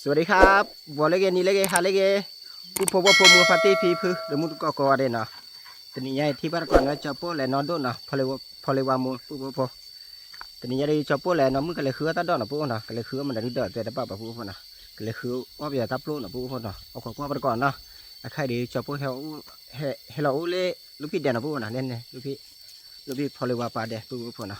สวัสดีครับ ဂီၤလၢအဂ့ၤ နံၤလၢအဂ့ၤ ဟါလၢအဂ့ၤ ပုၢ်ဖိဝဲၢ်ဖိ မုၢ်ဖါတံၢ်ဖံဖု ဒီးမုၢ်တကိးကိးဂၤဒဲးနီၤ, တနံၤညါအံၤ ထံၣ်ဘၣ်တကိးန့ၣ် ကၠီပိၢ်လဲၤနီၢ်ဒိၣ်နီၤ, ဖီလ့ဝါမိၢ် ပုၢ်ဖိဝဲၢ်ဖိ, တနံၤညါဒီး ကၠီပိၢ်လဲၤနီၢ်မုၢ် ကလဲၤဃုအီၣ်တၢ်ဒိၣ်နီၤ ပုၢ်ဖိနီၤ, ကလဲၤဃုအီၣ်မနုၤဒုဒီးတဲတဘၣ်ဘၣ် ပုၢ်ဖိနီၤ, ကလဲၤဃုအီၣ်ပယီၤတၢ်ပျိနီၤ ပုၢ်ဖိနီၤ, အိၣ်ခိးကွၢ်ဘၣ်တကိးနီၤ, အခဲအံၤဒီး ကၠီပိၢ်ဟဲ ဟဲလီၤအိၣ်လၢ လူဖံၣ်ဒဲးနီၤ ပုၢ်ဖိနီၤ, လၢန့ၣ် လူဖံၣ် လူဖံၣ်ဖီလ့ဝါပၢ်ဒဲး ပုၢ်ဖိနီၤ,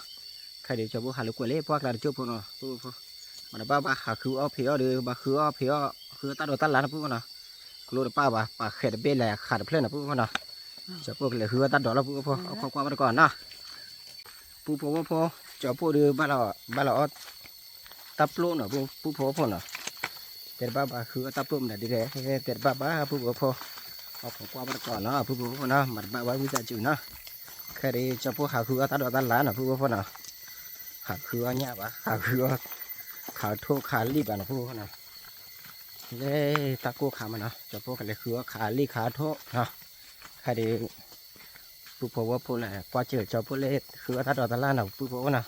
ခဲအံၤဒီး ကၠီပိၢ်ဟးလူၤကွဲးလၢပှၢ်ကျါတကၠိၢ်ဖိနီၤ ပုၢ်ဖိ, မ့ၢ်တဘၣ်ဘၣ် ဟးဃုအီၣ်ဖံးအီၣ်ဒီး ဘၣ်ဃုအီၣ်ဖံးအီၣ် ဃုအီၣ်တၢ်ဒိးတၢ်လၣ်နီၤ ပုၢ်ဖိနီၤ, ကျိတပၣ်ဘၣ် ပာ်ဃဲးတဘ့ၣ်လဲၤဃးတဖျၢၣ်နီၤ ပုၢ်ဖိနီၤ, ကၠီပိၢ်ကလဲၤဃုအီၣ်တၢ်ဒိးလီၤ ပုၢ်ဖိ, အိၣ်ခိးကွၢ်ဘၣ်တကိးနီၤ, ပုၢ်ဖိဝဲၢ်ဖိ, ကၠီပိၢ်ဒီး ဘၣ်လီၤအီၣ် တၢ်ပျိနီၤ ပုၢ်ဖိဝဲၢ်ဖိနီၤ, တဲတဘၣ်ဘၣ် ဃုအီၣ်တၢ်ပျိမနုၤဒ်လဲၣ် တဲတဘၣ်ဘၣ် ပုၢ်ဖိဝဲၢ်ဖိ, အိၣ်ခိးကွၢ်ဘၣ်တကိးနီၤ ပုၢ်ဖိဝဲၢ်ဖိနီၤ, မ့ၢ်တဘၣ်ဘၣ် ဝံသးစူၤနီၤ, ခဲအံၤဒီး ကၠီပိၢ်ဟးဃုအီၣ်တၢ်ဒိးတၢ်လၣ်နီၤ ပုၢ်ဖိဝဲၢ်ဖိနီၤ, ဟးဃုအီၣ်ညၣ်ဘၣ် ဟးဃုအီၣ် ခးထိၣ်ခးလံၣ်ဘၣ်နီၤ ပုၢ်ဖိနီၤ, လၢတၢ်ကိၢ်ခါမးနီၤ ကၠီပိၢ်ကလဲၤဃုအီၣ်ခးလံၣ်ခးထိၣ်နီၤ, ခဲအံၤဒီး ပုၢ်ဖိဝဲၢ်ဖိလဲၤကွၢ်စၢၤကၠီပိၢ်လၢ ဃုအီၣ်တၢ်ဒိးတၢ်လၣ်နီၤ ပုၢ်ဖိဝဲၢ်ဖိနီၤ,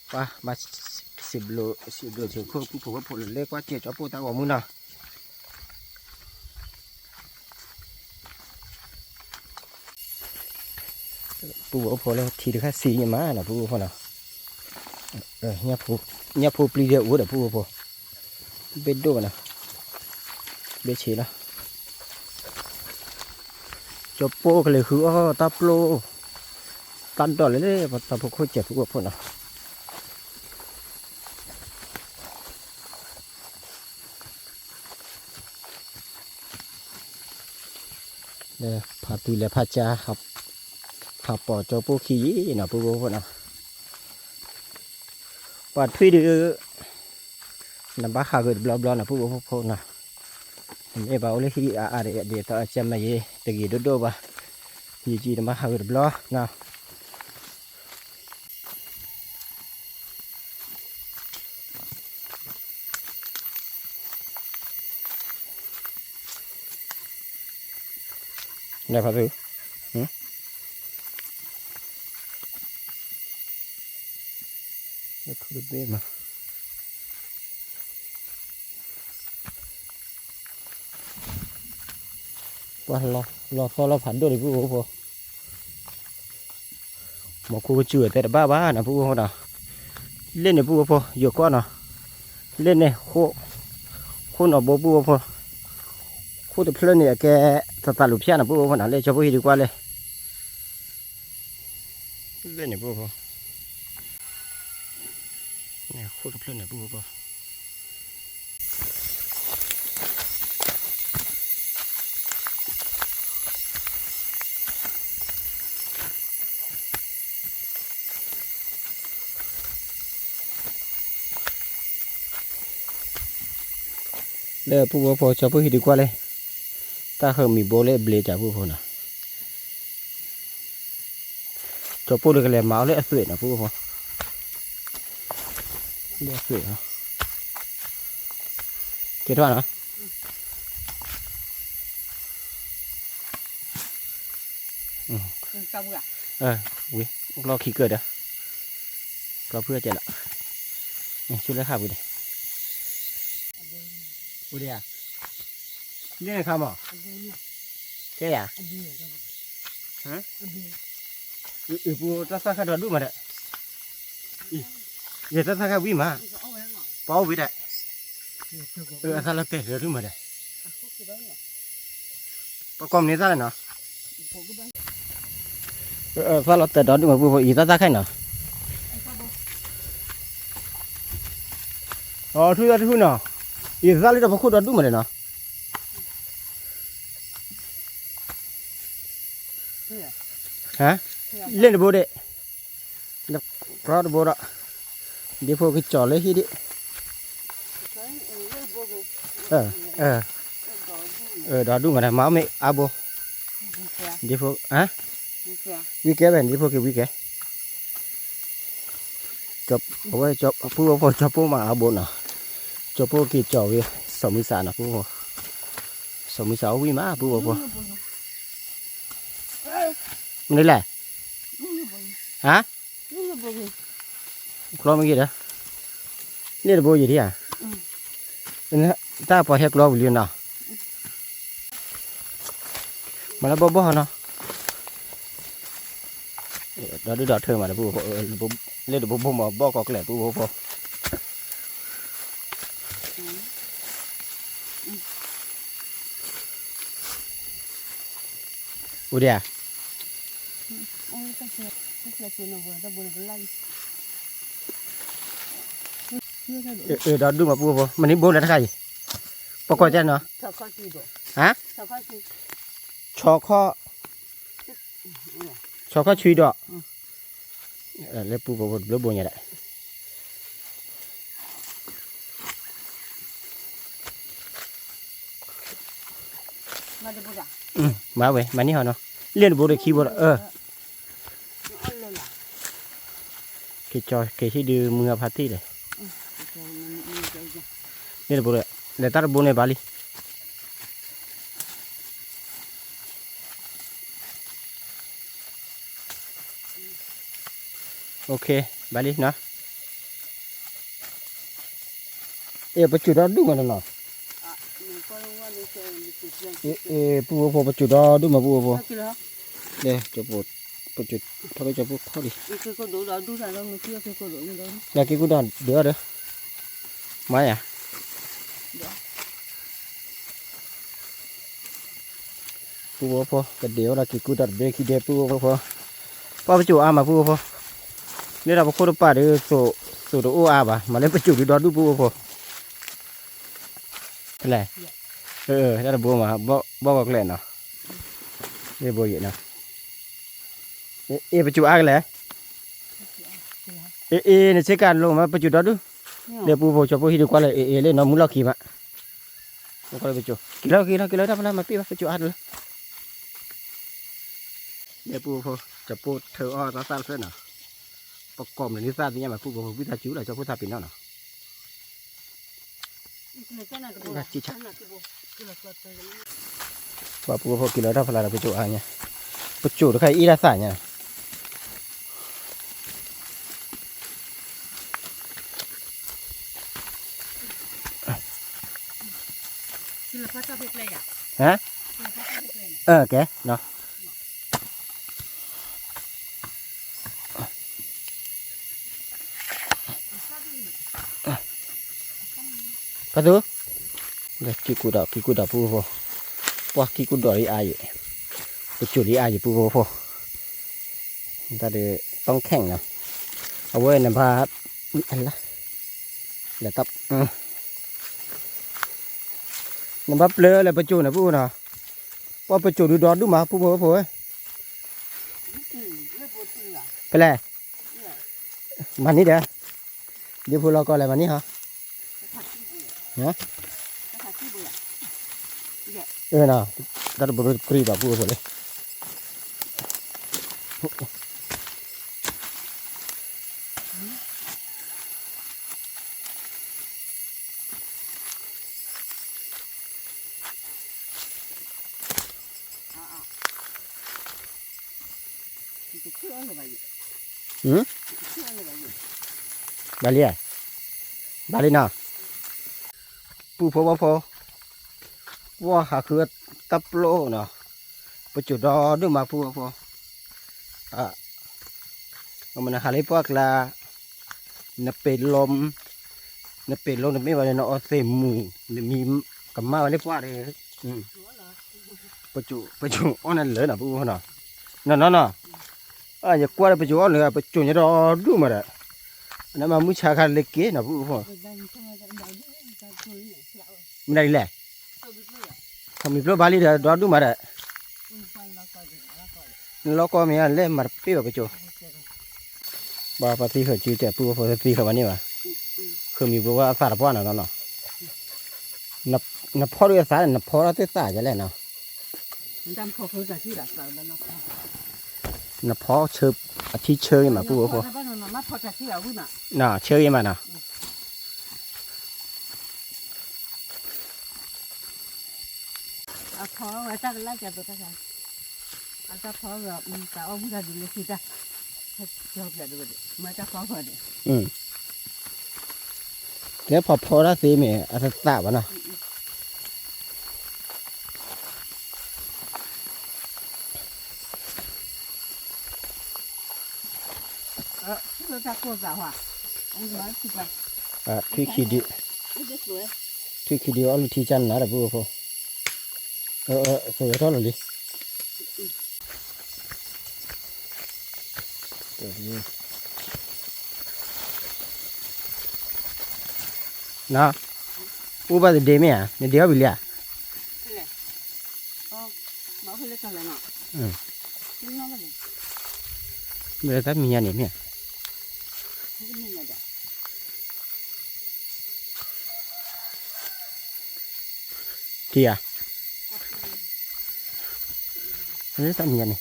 ပှၤဘၣ် စံးဘျုးစံးဘျုးစံးဖှိၣ် ပုၢ်ဖိဝဲၢ်ဖိလၢ လဲၤကွၢ်စၢၤကၠီပိၢ်တၢ်ဂီၤမူနီၤ ပုၢ်ဖိဝဲၢ်ဖိလၢ ထံတခါဆံးန့ၣ်မးနီၤ ပုၢ်ဖိဝဲၢ်ဖိနီၤ, ညၣ်ဖိပျံၤဒဲးအိၣ်ဒီး ပုၢ်ဖိဝဲၢ်ဖိ, ဘ့ၣ်ဒိၣ်ဘၣ်နီၤ, ဘ့ၣ်ဆံးလီၤ, ကၠီပိၢ်ကလဲၤဃုအီၣ်တၢ်ပျိ တၢ်ဒိးလၢလၢ ပှၤတၢ်ဖိခိၣ်စဲး ပုၢ်ဖိဝဲၢ်ဖိနီၤ လၢဖးသူလဲၤဖးကၠါ ဟးပိာ်ကၠီပိၢ်ခံယံၤနီၤ ပုၢ်ဖိဝဲၢ်ဖိနီၤ, ပှၤထွံၣ်ဒုး နဘၣ်ဟးဂ့ၤတဘျီဘျီနီၤ ပုၢ်ဖိဖိနီၤ, နမ့ၢ်ဘၣ်အိၣ်လၢဟံၣ်အါအါဒီး ဒ်သိးအကမၤယံၤ တဂ့ၤဒိၣ်ဒိၣ်ဘၣ်, ယံာ်ကံနဘၣ်ဟးဂ့ၤတဘျီနီၤ လဲၤဖးသူ, လၢထူတဘ့ၣ်မး ပှၤလီၤသီလီၤဖးဒိၣ်ဒံး ပုၢ်ဖိဖိ, မ့ၢ်ခိကစူၢ်တဲတဘၣ်ဘၣ်နီၤ ပုၢ်ဖိဖိနီၤ, လ့ၣ်န့ၣ် ပုၢ်ဖိဖိ ယိၤကီၢ်နီၤ, လ့ၣ်န့ၣ် ဃိၣ်နီၢ်ဘိ ပုၢ်ဖိဖိ, ဃိၣ်တဖျၢၣ်န့ၣ် အကဲသးသးလူၤဖၠၣ်နီၤ ပုၢ်ဖိဖိနီၤ, လၢကၠီဖိဟံၣ်ဒုးကွၢ်လၢ လ့ၣ်န့ၣ် ပုၢ်ဖိဖိ ဃိၣ်တဖျၢၣ်န့ၣ် ပုၢ်ဖိဖိ လၢပုၢ်ဖိဖိ ကၠီဖိဟံၣ်ဒုးကွၢ်လၢ တၢ်ဃၢမံၤဘိလၢအဘျ့တၢ် ပုၢ်ဖိနီၤ, ကၠီဖိဒီးကလဲၤမၤအီၤလၢအသွဲၣ်နီၤ ပုၢ်ဖိ, လၢအသွဲၣ်နီၤ, ကဲထီၣ်နီၤ ဝံၤ လီၢ်ခံကၢၢ်ဒီး ကျီဖုအကဲလီၤ, ဆူလၢခါပူၤန့ၣ် ပူၤဒံးဧါ, လ့ၣ်န့ၣ်ခါမး, ကဲယၤ, အံၤပူၤတၢ်သၣ်ခါဒီးဒူၣ်မးဒီး, ယတၢ်သၣ်ခါဝံၤမး, ပှၤအိၣ်ဝံၤဒီး, အသၣ်လီၤတဲာ်ဒီးဒူၣ်မးဒီး ပှၤကိးမံၤသၣ်လဲၣ်နီၤ, သၣ်လီၤတဲာ်ဒီးဒူၣ်မး ပုၢ်ဖိ ယတၢ်သၣ်ခါနီၤ, အထူၣ်ယီၢ်တထူၣ်နီၤ, ယသၣ်လၢတၢ်ဖီခိၣ်ဒီးဒူၣ်မးဒီးနီၤ, ဟါ, လ့ၣ်တဘိဒံး, လၢကျီတဘိဒီး, ဒ်ဖိကကၠီၤလၢဟံၣ်ဒံး, ဒီးဒူၣ်မးဒီး မၤမ့ၢ်အါဘိ, ဒ်ဖိ, ဝံကဲဘၣ် ဒ်ဖိက့ၤဝံကဲ အဝဲ ပုၢ်ဖိဖိ ကၠီဖိမၤအါဘိနီၤ, ကၠီဖိက့ၤကၠီၤဝံၤ စီၤမုၢ်စးနီၤ ပုၢ်ဖိ, စီၤမုၢ်စးအိၣ်ဝံၤမး ပုၢ်ဖိဖိ, မနုၤလဲၣ်, ဟါ, ကျီမ့ၢ်ဂ့ၤဒီး, န့ၣ်တဘိယံၤဒံးဧါ, တၢ်ပှၤဟဲကျီဝံၤလံနီၤ, မၤလၢဘီၣ်ဘီၣ်နီၤ, ဒီဒူၣ်ဒီထၢမး တပူဖိ, လၢတဘိဘိမး ဘီၣ်ကီကျဲၢ်ပူဖိဖိ, အိၣ်ဒံးဧါ, ဒီဒူၣ်မးပူဖိ, မ့ၢ်နံၤဘိလၢတခါအံၤ, ပကွၢ်ကနီၤ, ဟါ, ဆီခီၣ်, ဆီခီၣ်ဆွံဒီး, လၢပူဖိဖိတဘျီဘိညါဒၣ် မၤဝဲ မၤန့ၢ်ဟီနီၤ, လၢနဘိဒီးခံဘိဒီး, က့ၤကၠီ က့ၤဟံၣ်ဒုးမုၢ်အဖါတံၢ်လဲၣ်, လၢနဘိဒီး, လဲၤတၢ်တဘိန့ၣ်ဘၣ်လံ. ဘၣ်လံနီၤ, အဲ ပစိာ်ဒီဒူၣ်မးနီၤ, အဲ ပူဖိဖိ ပစိာ်ဒီဒူၣ်မးပူဖိဖိ, လဲၤ ပစိာ်ထီၣ်ကၠီဖိခီၣ်လံ, လၢက့ၤကူၣ်ဒီးဒုးအီၤဒီး, မၤယၤ ပူဖိဖိ ကဒဲးဝဲဒၣ်က့ၤကူၣ်တၢ်တဘ့ၣ်ခံဒဲး ပူဖိဖိ, ပှၤပစိာ်အါမးပူဖိဖိ, လၢဒီးပခိၣ်တပာ်ဒီး စိာ်တအိၣ်အါဘၣ် မၤလၢပစိာ်ဒုးဒီဒူၣ်ပူဖိဖိ, ဖဲလဲၣ်, တၢ်တဘိမး ဘီၣ်ကီကျဲၢ်နီၤ, လၢဘိယံၤနီၤ, အ့ ပစိာ်အါကလဲၣ်, အ့ အ့ နဆ့ကၤလိာ်မး ပစိာ်ဒီဒူၣ်, လၢပူဖိကၠီဖိဟံၣ်ဒုးကွၢ်လၢ အ့ အ့ လၢနီၢ်မူလီၢ်ခံမး က့ၤလီၤ က့ၤလီၤ တၢ်ဖျါမၤပ့ၢ်ဘၣ် ပစိာ်အါတလၢ, လၢပူဖိ ကၠီဖိထၢအီၣ်သးသၣ်တဖျၢၣ်နီၤ, ပကိးမနုၤသၣ်သ့ၣ်ညါမး ပူဖိ ဝံသးစူၤလီၤ ကၠီဖိသးပ့ၤနီၣ်နီၤ. ပှၤပူဖိက့ၤလီၤတၢ်ဖျါဒီး ပစိာ်အါညါ, ပစိာ်တခါအံၤအ့ၣ်တၢ်သၣ်ညါ ဟါ, အကဲနီၤ, ပသူ, ကံၢ်ကူၣ်ဒီး ကံၢ်ကူၣ်ဒီးပူဖိ, ပှၤကံၢ်ကူၣ်ဒီးလံအါယံၤ, ပစိာ်လံအါယံၤပူဖိဖိ, တၢ်ဒီး တီၢ်ခဲၣ်နီၤ, အဝဲနဘၣ်, လၢတၢ် နဘၣ်ပျၢၤလၢပစိာ်န့ၣ်ပူဖိနီၤ, ပှၤပစိာ်ဒုးဒီဒူၣ်မးပူဖိဖိ, ဖဲလဲၣ်, မၤန့ၢ်ဒီး, ဒ်ဖိလီၤကီလဲၣ်မၤန့ၢ်ဟီ, အၢနီၤ, တၢ်တဘိတကြံးဘၣ်ပူဖိဖိလံ ဘၣ်လံဧါ, ဘၣ်လံနီၤ, ပူဖိဝဲဖိ, ပှၤဟးဃုတၢ်ပျိနီၤ, ပစိာ်ဒီဒူၣ်မးပူဖိဖိ, မနဟးလၢပှၢ်ကျါ, နပ့ၤလိ, နပ့ၤလိနမ့ၢ်ဘၣ်န့ၣ် နအီသံးမူၤ, နမံၤကမၣ်ဝဲလၢပှၢ်ဒီး, ပစိာ်အီၣ်နၤလၢနီၤ ပူဖိနီၤ, နီၤနီၤနီၤ, ယကွၢ်ဒီးပစိာ်အီၣ်နၤ ပစိာ်ညါဒီဒူၣ်မးဒီး, နမၤမုၢ်ဆါခါလၢက့ၤနီၤ ပူဖိ, မနုၤလဲၣ်, ခီမံၤပျိဘၣ်လံဒီး ဒီဒူၣ်မးဒီး နလီၢ်ကီမ့ၢ်လဲၣ် မၤတပ့ၢ်ဘၣ်ပစိာ်, ဘၣ်ပှၤသံဃာ်စုတဲ ပူဖိသံဃာ်ဘၣ်န့ၣ်ဘၣ်, ဃုမံၤပျိဝဲအသးတပှၢ်နီၤနီၤ, နဖီဒုးအသး နဖီထီၣ်သ့ၣ်သၣ်ယလဲၣ်နီၤ, နဖီဆၢ အထံဆၢဂ့ၤမး ပူဖိဖိ, ဆၢဂ့ၤမးနီၤ အတၢ်ဖီဝဲတၢ်ကလၢ်ကဲသိးတၢ်ဆါ, အတၢ်ဖီဝဲ တၢ်အီၣ်ဝံၣ်တၢ်ဒုးလၢခံတၢ်, မ့ၢ်တၢ်ဖီဝဲန့ၣ်, ကဲဖီဖီတၢ်သ့မ့ၢ်အသသးဘၣ်နီၤ. ထွံၣ်ခံဒု, ထွံၣ်ခံဒုအီၣ်လုၢ်ထံကၢ်နၤဒီးပုၢ်ဖိ, သုဝဲထီၣ်လီၤလံ. န, အိၣ်ဘၣ်တဒ့မ့ၢ်ဧါ, နဒ့အီၣ်ဘံၤလံဧါ. မ့ၢ်လၢတၢ်မံၤညါန့ၣ်မ့ၢ်ဧါ. ထံဧါ, မ့ၢ်လၢတၢ်မံၤညါန့ၣ်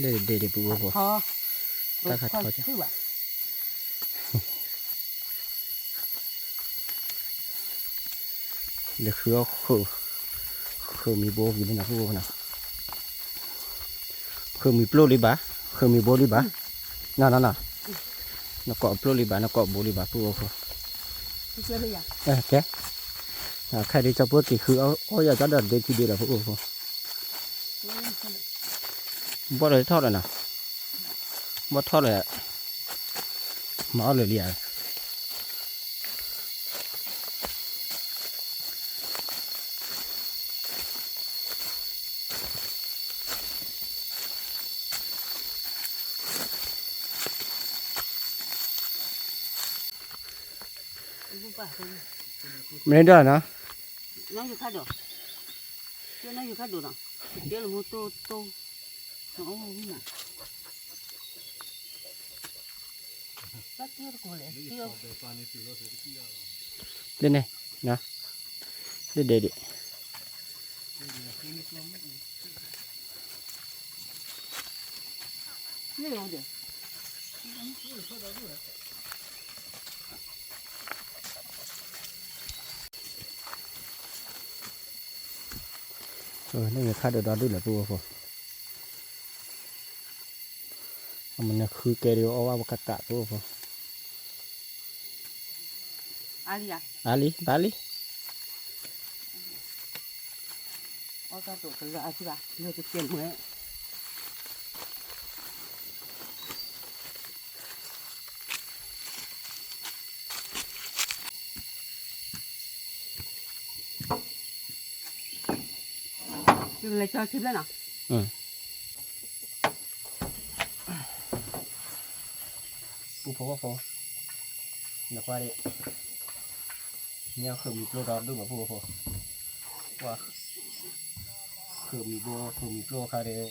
လၢဒ့ဒ့ပုၢ်ဖိ, တၢ်ခါထီက, လဲၤဃုအီၣ်, ဃုမံၤဘိက့ၤလံနၤပုၢ်ဖိနီၤ. ဃုမံၤပျိၢ်လံဘၣ်, ဃုမံၤဘိလံဘၣ်, နီၤနီၤနီၤ, နကိးပျိၢ်လံဘၣ် နကိးဘိလံဘၣ်ပုၢ်ဖိ, ကဲ, ခဲဒုးကၠီဖိက့ၤဃုအီၣ်ယၤကၠီဒီးဒ့ခံဒ့လီၤပုၢ်ဖိ. ဘီၣ်ဒီးထီၣ်လီၤနီၤ, ဘီၣ်ထီၣ်လီၤ, မၤအီၣ်လၢာ်လံဧါ. မ့ၢ်ဒၣ်နီၤ, နီၢ်ယိၤခါဒိၣ်, နီၢ်ယိၤခါဒိၣ်နီၤ, ယတဲလၢမူတိတိ, နအိၣ်မူမး, ဘၣ်တဲတကိးလဲၣ်, လၢန့ၣ်, လၢဒဲးဒံး န့ၣ်ခါဒီးဒီဒူၣ်လၢပုၢ်ဖိ, အမ့ၢ်နဃုကဲဒုးအီၣ်ဘၣ်ပကကးပုၢ်ဖိ, အါလံ, ဘၣ်လံ. အီၣ်တၢ်တိာ်ကလၢအါထံဘၣ် လၢကကဲမွဲ လဲၤကၠီထံဖျၢၣ်နီၤ. ပုၢ်ဖိဖိ, နကွၢ်ဒံး, မ့ၢ်ဃုမံၤပျိၢ်ဒီဒူၣ်ဘၣ် ပုၢ်ဖိဖိ, ကွၢ်, ဃုမံၤဘိ ဃုမံၤပျိၢ်အခါဒီး,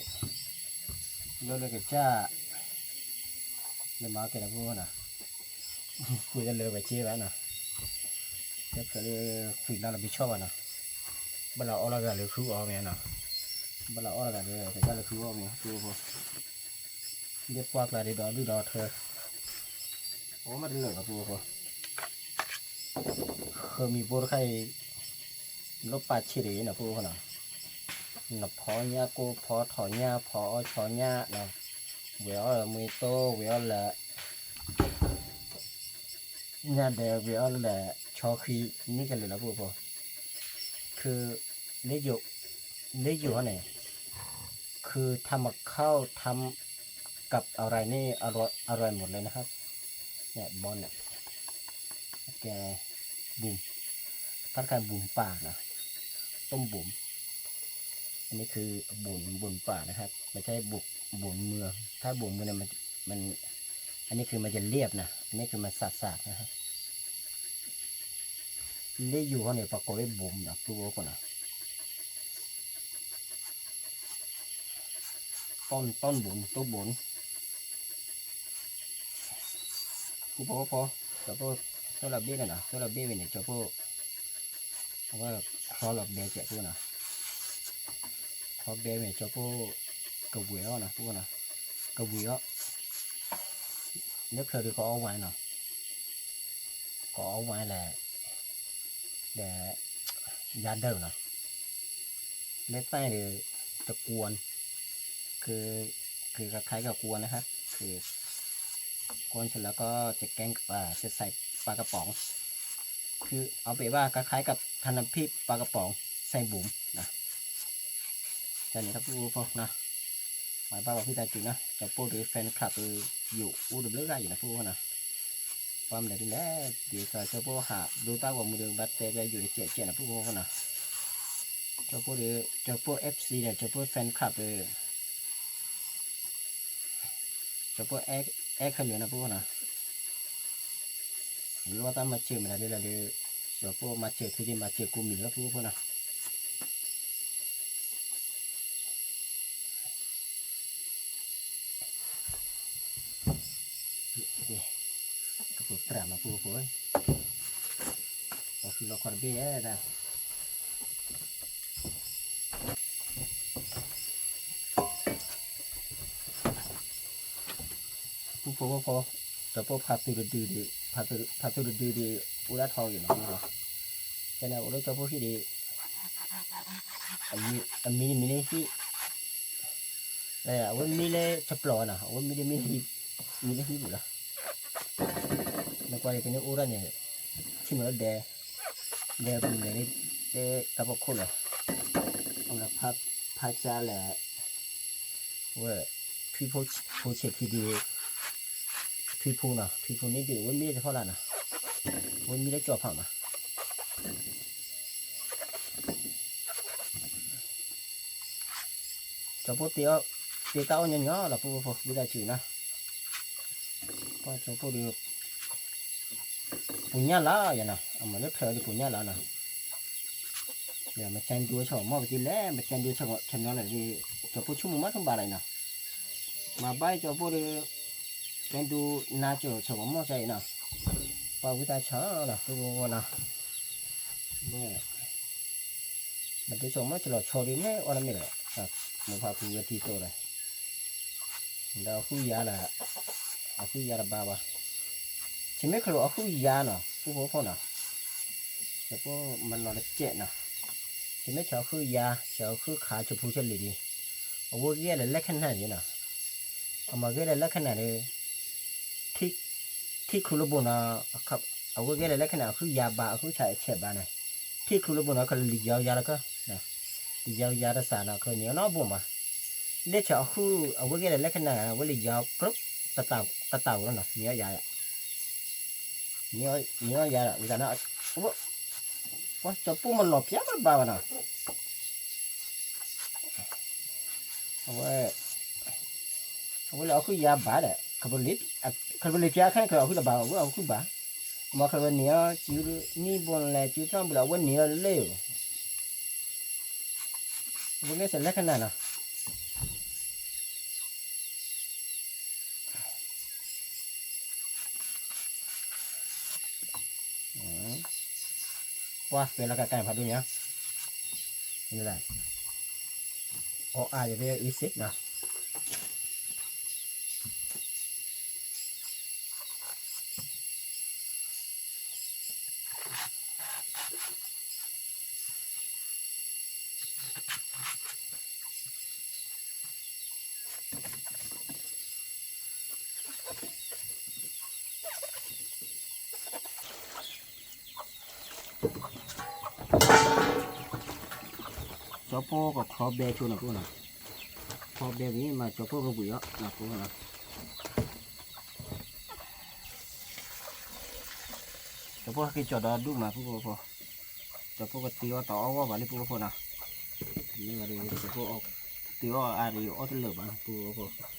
လၢလၢကစၢ်, လၢမၤကဲဒီးပုၢ်ဖိနီၤ, ဃုတလၢဝဲက့ဘၣ်နီၤ, တဖျၢၣ်လၢဃုလါလီၤဘၣ်ဆီဘၣ်နီၤ, ဘၣ်လီၤအီၣ်လီၤဂာ်လၢဃုအီၣ်မ့ၢ်နီၤ, ဘၣ်လီၤအီၣ်လီၤဂာ်လၢ ကစၢ်လၢဃုအီၣ်မ့ၢ် ပုၢ်ဖိ, ဒ်ပှၢ်ကျါဒ်ဒီဒူၣ်ဒီထၢ အိၣ်မးတလၢာ်ဘၣ် ပုၢ်ဖိ, ဃုမံၤဘိတခါအံၤ, လီၤပာ်ဆံးတဂ့ၤနီၤ ပုၢ်ဖိနီၤ, နဖီညၣ်ကိၢ် ဖီထီၣ်ညၣ် ဖီအီၣ်ဆီညၣ်နီၤ, ဝဲၤအီၣ်လၢမွ့တိၢ် ဝဲၤအီၣ်လၢ ညၣ်ဒဲး ဝဲၤအီၣ်လၢ ဆီဃံ န့ၣ်ကလဲာ်လီၤ ပုၢ်ဖိ, ခု လၢယိၤ လၢယိၤဟီန့ၣ် คือทำกับข้าว ทำกับอะไรนี่ อร่อย อร่อยหมดเลยนะครับ เนี่ย บอลเนี่ย แก บุ๋ม ถ้าใครบุ๋มป่านะ ต้มบุ๋ม อันนี้คือบุ๋ม บุ๋มป่านะครับ ไม่ใช่บุ๋ม บุ๋มเมือง ถ้าบุ๋มเมืองเนี่ยมัน มัน อันนี้คือมันจะเรียบนะ อันนี้คือมันสากๆ นะครับ လၢယိၤဟီန့ၣ် ပှၤကိးဝဲ ဘိၣ်မနီၤ ပုၢ်ဖိနီၤ, ต้น ต้นบุ๋ม ต้นบุ๋ม ပုၢ်ဖိဖိ, ကၠီဖိ ဆွဲလီၤဘ့ၣ်န့ၣ်နီၤ ဆွဲလီၤဘ့ၣ်ဝဲန့ၣ် ကၠီဖိ အဝဲထီလီၤဘဲကဲး ပုၢ်ဖိနီၤ, ထီဘဲဝဲန့ၣ် ကၠီဖိ ကဝံၤအီၤနီၤ ပုၢ်ဖိနီၤ, ကဝံၤအီၤ လၢဖျၢၣ်ဒုးကအီၣ်ဝဲနီၤ, ကအီၣ်ဝဲလဲၣ်, ဒီး ယၤဒၢၣ်နီၤ, လၢတၢ်အံၤဒီး တကွၢ်, ခ คือ คือคล้ายๆกับกวนนะครับ คือ กวนเสร็จแล้วก็จะแกงกับ อ่า จะใส่ปลากระป๋อง คือเอาไปว่าคล้ายๆกับทำน้ำพริกปลากระป๋องใส่บุ๋มนะ แค่นี้ครับพวกพวกนะ မၤဘၣ်ပှၤဖုသးစူၤနီၤ ကၠီၤပိၢ်ဒီး fan club ဒီး ယူၤအိၣ်တဘျုးဂၤအံၤနီၤ ပူဖိနီၤ ပှၤမနုၤဒ်လဲၣ် ဒ်သိးကၠီၤပိၢ်ဟးဒိသၣ်ဂီၤမူဒီး ဘၣ်တဲပျဲယူၤတစဲးစဲးနီၤ ပူဖိနီၤ ကၠီၤပိၢ်ဒီး ကၠီၤပိၢ် FC ဒီး ကၠီၤပိၢ် fan club ဒီး ကၠီၤပိၢ်အဲၣ်ခဲလၢာ်နီၤ ပူဖိနီၤ လိၣ်တၢ်မၤစၢၤမနုၤဒ်လဲၣ်ဒီး ကၠီၤပိၢ်မၤစၢၤသုဒ်မၤစၢၤကိးမံၤလၢ ပူဖိနီၤ ကပိာ်ပြၢ်မၤပူဖိ ပှၤဃုလီၤခီတဘ့ၣ်ဒၣ် ပူဖိဖိ ကၠီၤပိၢ်ဖးသူတဒုဒုး ဖးသူတဒုဒုး အိၣ်ဒၣ်ထီဂ့ၤနီၤ ပူဖိ ကဲန့ၣ်အိၣ်လၢကၠီၤပိၢ်ဟံၣ်ဒီး အမံမံလၢဟံၣ် အဝဲမံလၢဆပျီၤနီၤ အဝဲမံလၢမံလၢဟံၣ် မံလၢဟံၣ်ပူၤလီၤ နကွၢ်ယကန့ၣ်အိၣ်ဒၣ်န့ၣ် ထံၣ်မ့ၢ်လၢဒဲ ဒဲပူၤလဲၤလၢ တၢ်ဖီခိၣ်လီၤ အဝဲဖးကၢလဲၣ် ဝဲ ထွံၣ်ဖိဆဲးခံဒုး ထွံၣ်ဖိနီၤ ထွံၣ်ဖိန့ၣ်ဒုး အဝဲမံလၢတဖီလာ်နီၤ အဝဲမံလၢကၠီၤဖးမး ကၠီၤပိၢ်တ့အီၣ် တ့တၢ်အီၣ်ညီညီလီၤ ပူဖိဖိ ဝံသးစူၤနီၤ ပှၤကၠီၤပိၢ်ဒီး ပူၤညၣ်လီၤယနီၤ အမၤလၢဖျၢၣ်ဒီးပူၤညၣ်လီၤနီၤ မကၠဲဒူဆၢမီၢ်ပတံၤလဲၣ် မကၠဲဒူဆၢမီၢ်လဲၣ်ဒီး ကၠီၤပိၢ်ဆိကမိၣ်မးထူဘၣ်လီၤနီၤ မၤဘၣ်ကၠီၤပိၢ်ဒီး ကၠဲဒူနါကၠီၤဆၢမီၢ်မီၢ်ကၠီၤအံၤနီၤ ပှၤဝံသးစူၤနီၤ ပူဖိဖိနီၤ မ့ၢ်ဒ်ဆိကမိၣ်ကလီၤဆီဒ်န့ၣ် အီၣ်တမ့ၢ်ဒီး မိၢ်ဖးဖုဝဲတံၤသိးဒီး ဒီးအဟုယၤလၢ အဟုယၤတဘၣ်ဘၣ် ဆံးမ့ၢ်ခလိာ်အဟုယၤနီၤ ပူဖိဖိနီၤ ကၠီၤပိၢ်မၤလီၤတစဲးနီၤ ဆံးမ့ၢ်ဆၢအဟုယၤ ဆၢအဟုခး ဆၢဖိဆၢလံၤဒ် အဝဲဂဲၤလၢလၢခနၣ်ဒ်နီၤ အမၤဂဲၤလၢလၢခနၣ်ဒီး ထံၣ်ခုလၢဘိနီၤ အဝဲဂဲၤလၢလၢခနၣ် အဟုယၤဘၣ် အဟုဆဲးဘၣ်န့ၣ် ထံၣ်ခုလၢဘိနီၤ ခလၢလံၤယီယၤလီၤကၢ လံၤယီယၤတစးနီၤ ခလၢနံၤအီၣ်နီၢ်ဘိမး လၢဆၢအဟု အဝဲဂဲၤလၢလၢခနၣ် အဝဲလံၤယီကရူၢ် တတၢ်ဝဲနီၤ နံၤအီၣ်ယၤ နံၤအီၣ်ယၤဒီး ဝံသးနီၤ ပှၤကၠီၤပိၢ်မၤလီၤပျါဘၣ်ဘၣ်နီၤ အဝဲ အဝဲလၢအဟုယၤဘၣ်ဒီး ခရံာ်ဖိလံၤပျါခဲန့ၣ် ခရံာ်အဟုတဘၣ် အဝဲအဟုဘၣ် မ့ၢ်ခရံာ်ဖိနံၤအီၣ်စုနံၣ်ဘိလဲၣ် စုသီၣ်ဘိလဲၣ် အဝဲနံၤအီၣ်လၢ အဝဲဂဲၤဆၢလၢခနၣ်နီၤ ပှၤပဲလီၤကကဲဖးဒိၣ်ညါ အီၣ်အါယၤဖဲအံၤစ့ၢ်နီၤ ကၠီၤဖိကချီဘဲဆိနီၤ ပူဖိနီၤ ချီဘဲဝံၤမး ကၠီၤဖိကဘှံးအီၤနီၤ ပူဖိနီၤ ကၠီၤဖိဟဲက့ၤကၠီၤဒီးဒူၣ်မး ပူဖိဖိ ကၠီၤဖိကတ့အီၣ်တၢ်အီၣ်ဂီၢ်ဘၣ်လံ ပူဖိဖိနီၤ မ့ၢ်ဝဲဒီး ကၠီၤဖိတ့အီၣ်အါဒီးအီၣ်တလၢာ်ဘၣ် ပူဖိဖိ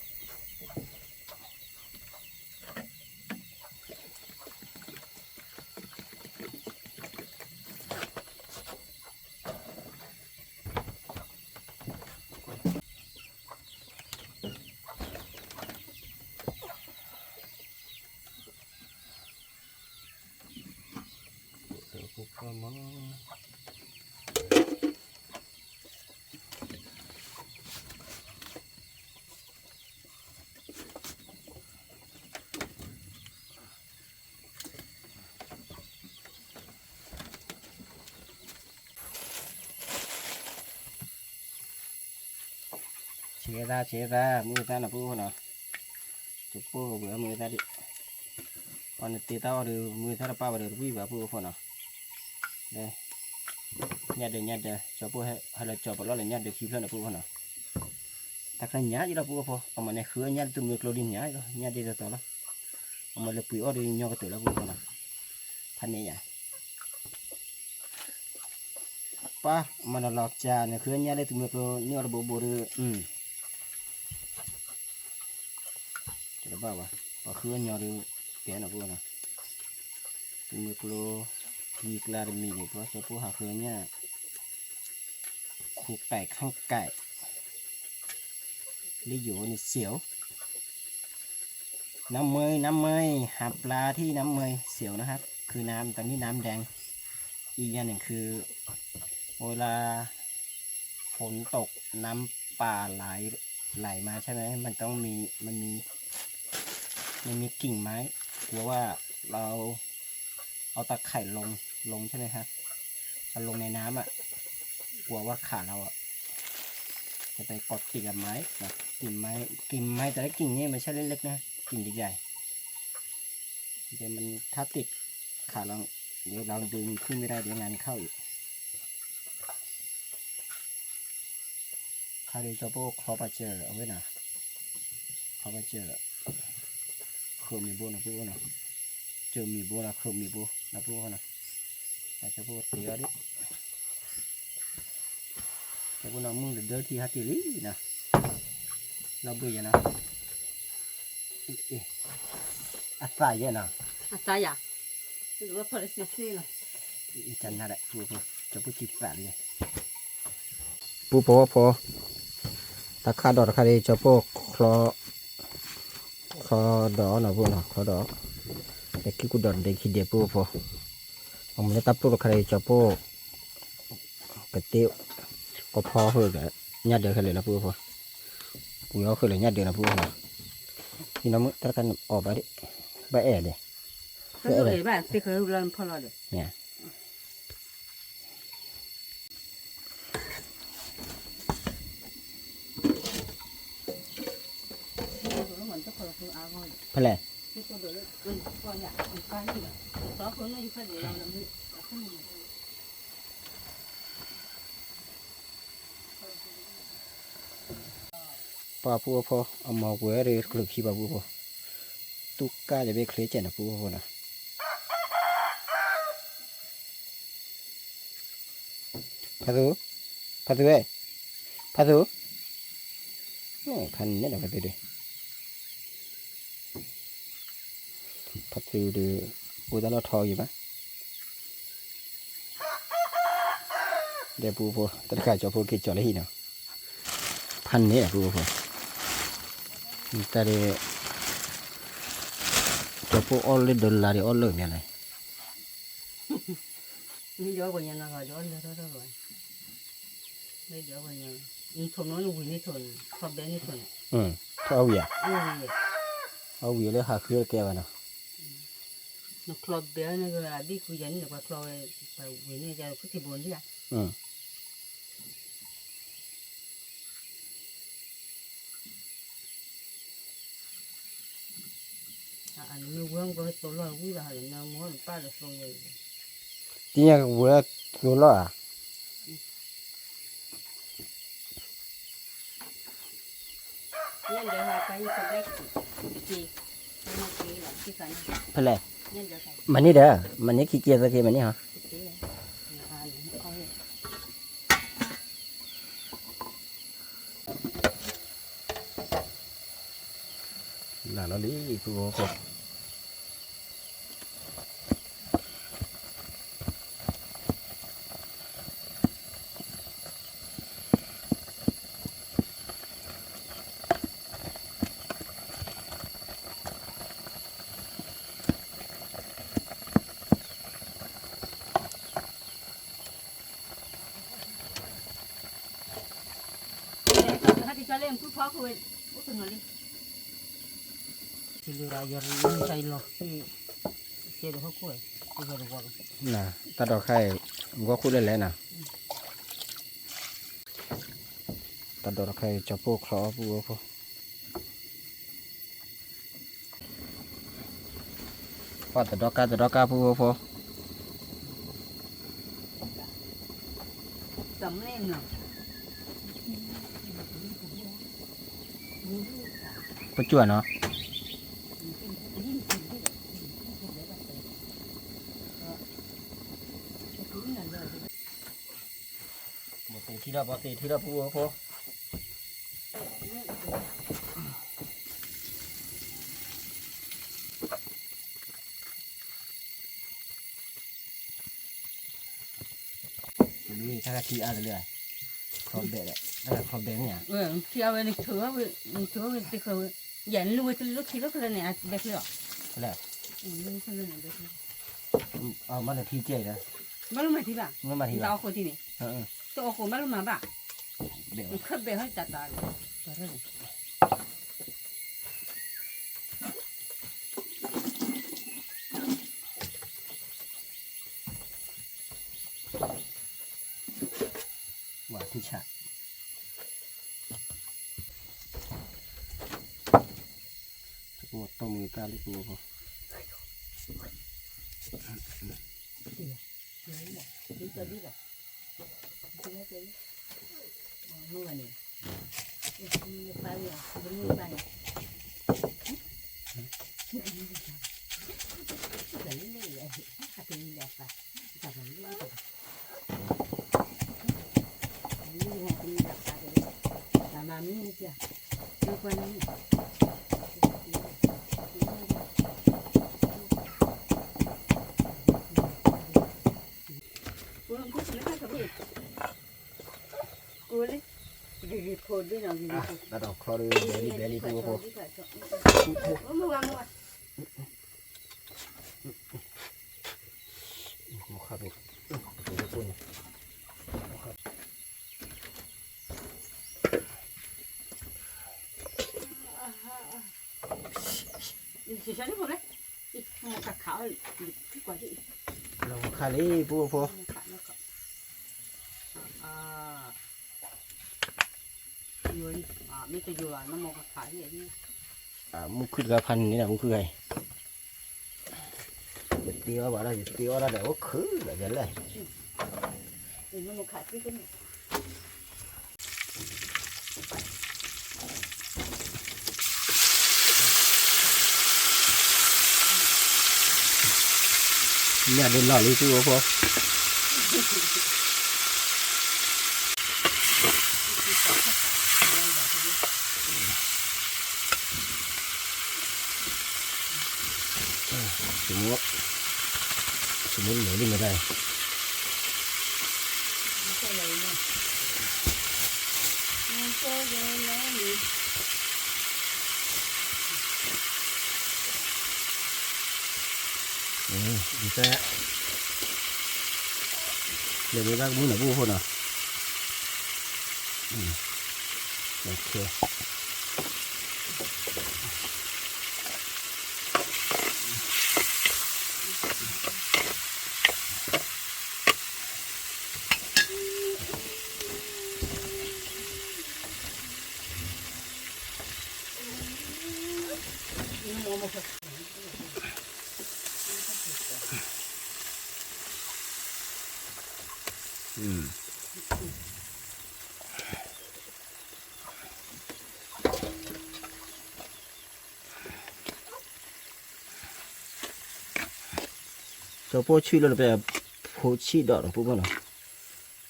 ဆဲးသး ဆဲးသး မုၢ်သၣ်နီၤ ပုၢ်ဖိနီၤ, ကၠီပိၢ်ဝဲမုၢ်သၣ်ဒံး, ပှၤနတ့တၢ်အီၣ်ဒီး မုၢ်သၣ်တပာ်ဝဲဒီးတဝံၣ်ဘၣ် ပုၢ်ဖိနီၤ, ညၣ်ဒၢး ညၣ်ဒၢး ကၠီပိၢ်ဟဲလီၤကၠီပလီၢ်လၢညၣ်ဒၢးခံဖျၢၣ်နီၤ ပုၢ်ဖိနီၤ, တၢ်ခါညၣ်ယံလီၤ ပုၢ်ဖိ, အမၤန့ၣ်ဃုအီၣ်ညၣ်လၢတမုၢ်ကျိဒ်ညၣ်လီၤ ညၣ်ဒၢးတတီၤလီၤ, အမၤလၢပှ့ၤအီၣ်ဒီးညီကတၢၢ်လီၤ ပုၢ်ဖိနီၤ, ဖးန့ၣ်ယၤ ပၢ် မၤနီၤလီၤကၠၤန့ၣ် ဃုညၣ်လၢတမုၢ်ကျိ န့ၢ်အီၤတဘိဘိဒီး တဘၣ်ဘၣ်, ပှၤဃုအီၣ်ညီဒီး ကဲနီၤ ပုၢ်ဖိနီၤ, တမုၢ်ကျိ ခံကျါတမံၤန့ၣ် ပှၤကၠီပိၢ်ဟးဃုညၣ် ခူးကိုက်ခန့်ကိုက် လၢယိၤန့ၣ် เสียว น้ำเมย น้ำเมย หาปลาที่น้ำเมย เสียวนะครับ คือน้ำ ตอนนี้น้ำแดง อีกอย่างหนึ่งคือ เวลาฝนตก น้ำป่าไหล ไหลมาใช่ไหม มันต้องมี มันมี มันมีกิ่งไม้ กลัวว่าเราเอาตะข่ายลง ลงใช่ไหมครับ เอาลงในน้ำอะ กลัวว่าขาเราอะ จะไปเกาะติดกับไม้นะ กิ่งไม้ กิ่งไม้แต่ละกิ่งนี่ไม่ใช่เล็กๆนะ กิ่งใหญ่ๆ เดี๋ยวมันถ้าติดขาเรา เดี๋ยวเราดึงขึ้นไม่ได้ เดี๋ยวงานเข้าอีก ခါဒီး ကၠီပိၢ်ခီပာ်စၢၤအဝဲနီၤ, ခီပာ်စၢၤ ဃုမံၤဘိနီၤ ပုၢ်ဖိနီၤ, စၢၤမံၤဘိလီၤ ဃုမံၤဘိနီၤ ပုၢ်ဖိနီၤ, ကၠီပိၢ်တ့အီၤဒံး ကၠီပိၢ်နီၤ မုၢ်တဒၢထံဟးတ့ၢ်လံနီၤ, လီၤဘှံးယၤနီၤ, အသးယဲနီၤ, အသးယၤ, ကနၣ်ဒၣ် ကၠီပိၢ်ကံပာ်လံ ပုၢ်ဖိဖိ, တၢ်ခၣ်ဒီးတခါဒီး ကၠီပိၢ်ချီ, ချီဒီးနီၤ ပုၢ်ဖိနီၤ ချီဒီး, ဒဲခံကူဒီးဒဲခံဒဲ ပုၢ်ဖိဖိ, အမ့ၢ်လၢတၢ်ပျိၢ်တခါဒီး ကၠီပိၢ် ကတ့ ကဖီဃုာ်ဒီး ညၣ်ဒၢးခဲလၢာ်လီၤ ပုၢ်ဖိဖိ, ပှ့ၤအီၣ်ဃုာ်လၢညၣ်ဒၢးလီၤ ပုၢ်ဖိနီၤ, ဟံးနီၤမုၢ် တၢ်တခါန့ၣ်အီၣ်ဘၣ်ဒံး, ဘၣ်အဲၣ်ဒံး, ဘၣ်အဲၣ်ဒံး, ဖဲလဲၣ် ပှၤပုၢ်ဖိ အမၤကွဲးဒီးကျုးခံဘၣ်ပုၢ်ဖိ, တူၢ်ကၢ်ယဘ့ၣ်ချ့ကဲးန့ၣ်ပုၢ်ဖိနီၤ, ဖါသူ, ဖါသူဝဲ, ဖါသူ, ဖါန့ၣ်ဒီးဖါသူဒီး ဖါသူဒီး အိၣ်တၢ်လီၢ်ထီအံၤဘၣ်, ဒီးပုၢ်ဖိ တၢ်တခါကၠီဖိက့ၤကၠီလၢဟံၣ်နီၤ, ဖါန့ၣ်ဒီးပုၢ်ဖိ, တၢ်ဒီး ကၠီဖိအီၣ်လၢဒၢလါဒီးအီၣ်လၢမ့ၢ်လဲၣ် မ့ၢ်ဒီးပှၤညါနီၤ ဒီးအီၣ်လၢထီၣ်ထီၣ်လီၤ, မ့ၢ်ဒီးပှၤညါ, နထိးနီၤနဝံၤန့ၢ်ထိးန့ၣ် ချီဘဲန့ၢ်ထိးန့ၣ်, ထီၣ်အီၣ်ဝံၤဧါ, အီၣ်ဝံၤလၢဟးဃုကဲဘၣ်နီၤ, နချီဘဲန့ၣ်အဘံၣ်ဃုယၤန့ၣ် ပှၤချီဝဲ, ပှၤဝံၤန့ၢ်ယၤခုထံဘိန့ၣ်ဧါ သ့ၣ်ညါကဝဲသိလီၢ်ဧါ, ဖဲလဲၣ်, မၤန့ၢ်ဒီး မၤန့ၢ်ခံက့သ့က့ မၤန့ၢ်ဟီ နၤလီၤလံ ပုၢ်ဖိ တၢ်ဒီးခါအံၤ ဂီၢ်ခိၣ်လဲၣ်လဲၣ်နၤ ဒီးတခါအံၤ ကၠီပိၢ်ချီအီၣ်ပုၢ်ဝဲၢ်ဖိ, ပှၤတဒီကါတဒီကါပုၢ်ဝဲၢ်ဖိ, ပကွၢ်နီၤ. ဘီသ့ၣ်ထံဒီး ဘီသ့ၣ်ထံဒီး ပုၢ်ဝဲၢ်ဖိ, တၢ်ခါထံအါတလၢ, ခီဘဲးဒီး တၢ်ခါခီဘဲးန့ၣ်ဧါ, ထံအါဝဲန့ၣ် ထုးဝဲ, ထုးဝဲသ့ၣ်ဃၢၤဝဲ, ယၤနုာ်ဝဲတလၢထံလီၢ်ခဲလၢာ်န့ၣ် အဘဲချၢအီၤ, လၢ, မၤလၢထံကဲအံၤဒီး, ဘၣ်လိၣ်မၤထံဘၣ်, မၤထံဘၣ်, တအီၣ်ဃိတံၢ်န့ၣ်, တအီၣ်ဃိဘၣ်လိၣ်မၤဘၣ်, ခၢၣ်ဘဲးဟီတၢ်တၢ်, ဝါထံဆး, တၢ်မုၢ်တၢ်လံၣ်ပူဖိ, တၢ်ဒီးချီဒီး ဘဲလံဘဲလံဖိဖိ, မခါဖိ, မခါဖိ, လီၤခါလံ ပုၢ်ဖိ, မုၢ်ခုၣ်တဂၤဖးန့ၣ် မုၢ်ခုၣ်ဂၤအံၤ, ယတ့အီၣ်ဘၣ်ဒီး ယတ့အီၣ်တၢ်ဒီးအိၣ်ခုၣ်လီၤယလဲၣ်. မ့ၢ်ဒ်လီၢ်လံ ပုၢ်ဖိ, စမူ, စမူလၢာ်လံမ့ၢ်တၢ်, လၢာ်မ့ၢ်ဘၣ်ကမုၢ်နၤ ပုၢ်ဖိနီၤ. ကၠီပိၢ်ဆံၣ်လီၤတပှဲၤ, ဖိဆံၣ်ဒီး ပုၢ်ဖိနီၤ,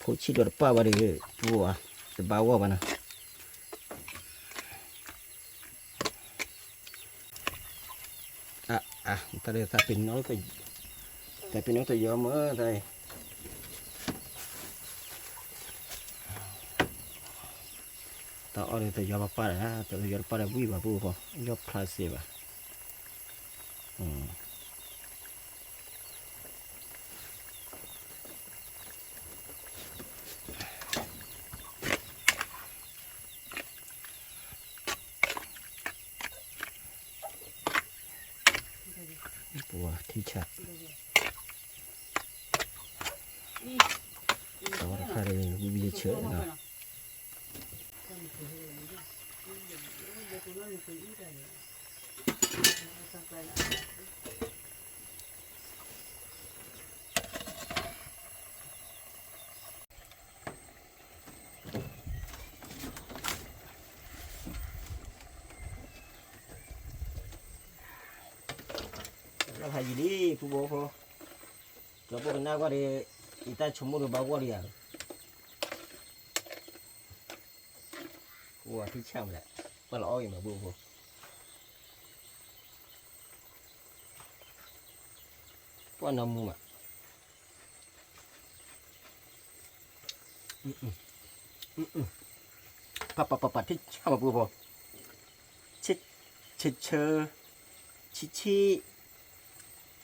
ဖိဆံၣ်ဒီးတပၣ်ဘၣ်ဒီး ပုၢ်ဖိဧါ, တဘၣ်ဂီၢ်ဘၣ်နီၤ. အါ, အါ, တၢ်ဒ်သးပ့ၤနီၣ်, သးပ့ၤနီၣ်တယီမ့ၢ်တၢ်အံၤ, တၢ်အီၣ်ဒီးတယီဘၣ်ပၢ်ဒီး, တယီတပၢ်ဒီးဝံၣ်ဘၣ် ပုၢ်ဖိ, ယီၢ်ဖျါစ့ဘၣ်. ပှၤထံဆး, တဝီတခါဒီး ဝံၣ်ဘံယဆၢနီၤ. လီၤဖးယံာ်လံ ဖုဘိဖိ, ကၠီဖိကနၣ်ကွၢ်ဒီး ယတၢ်ဆိကမိၣ်ဒီးဘၣ်ဂီၢ်လံယၤ, အိၣ်ထံဆၣ်မးလဲၣ်, ပှၤလီၤအီၣ်ဂ့ၤမး ဖုဘိဖိ, ပှၤနီၢ်မူမး ပပပပထံၣ်ဆၣ်မးပူဖိ, ဆၢဆၢ, ဆံဆံ,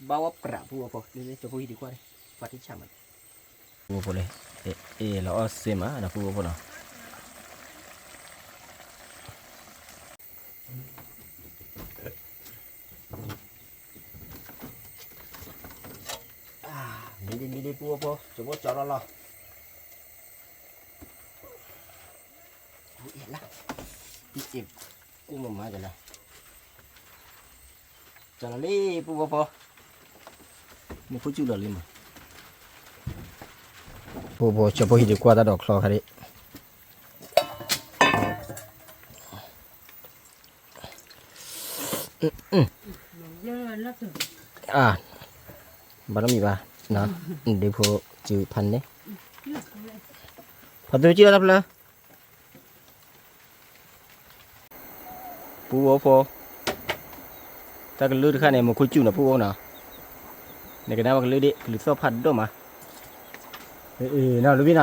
ဘၣ်ဝဲပြးပူဖိ, လၢလၢကၠီဖိဟံၣ်ဒံးကွၢ်န့ၣ်, ပှၤထံၣ်ဆၣ်မး, ပူဖိလၢ, အ့ၣ်လီၤအီၣ်စ့မးနီၤ ပူဖိနီၤ. မံၤလံ မံၤလံ ပူဖိ, ကၠီဖိကၠီလီၤလီၤ, အ့ၣ်လၢ, အ့ၣ်, ကူမၤမၤကလဲၣ်, ကၠီလီၤလံ ပူဖိ, မ့ၢ်ဖိကၠူၣ်လီၤလံမး, ပူဖိ ကၠီဖိဟံၣ်ဒံးကွၢ်တၢ်ဒိးချီခါဒံး အါ, ဘၣ်နီတမံၤဘၣ်, ဒ့ဖိစုဖးန့ၣ်, ဖးသုကံၣ်လီၤတၢ်ဖျၢၣ်, ပူဖိဖိ, တၢ်ကလုၢ်တခါန့ၣ် မူခိၣ်စူၣ်နီၤ ပူဖိနီၤ, နကနၣ်ဘၣ်ကလုၢ်ဒံး ကလုၢ်သီၣ်ဖးဒိၣ်မး, နီၤ လူဘံ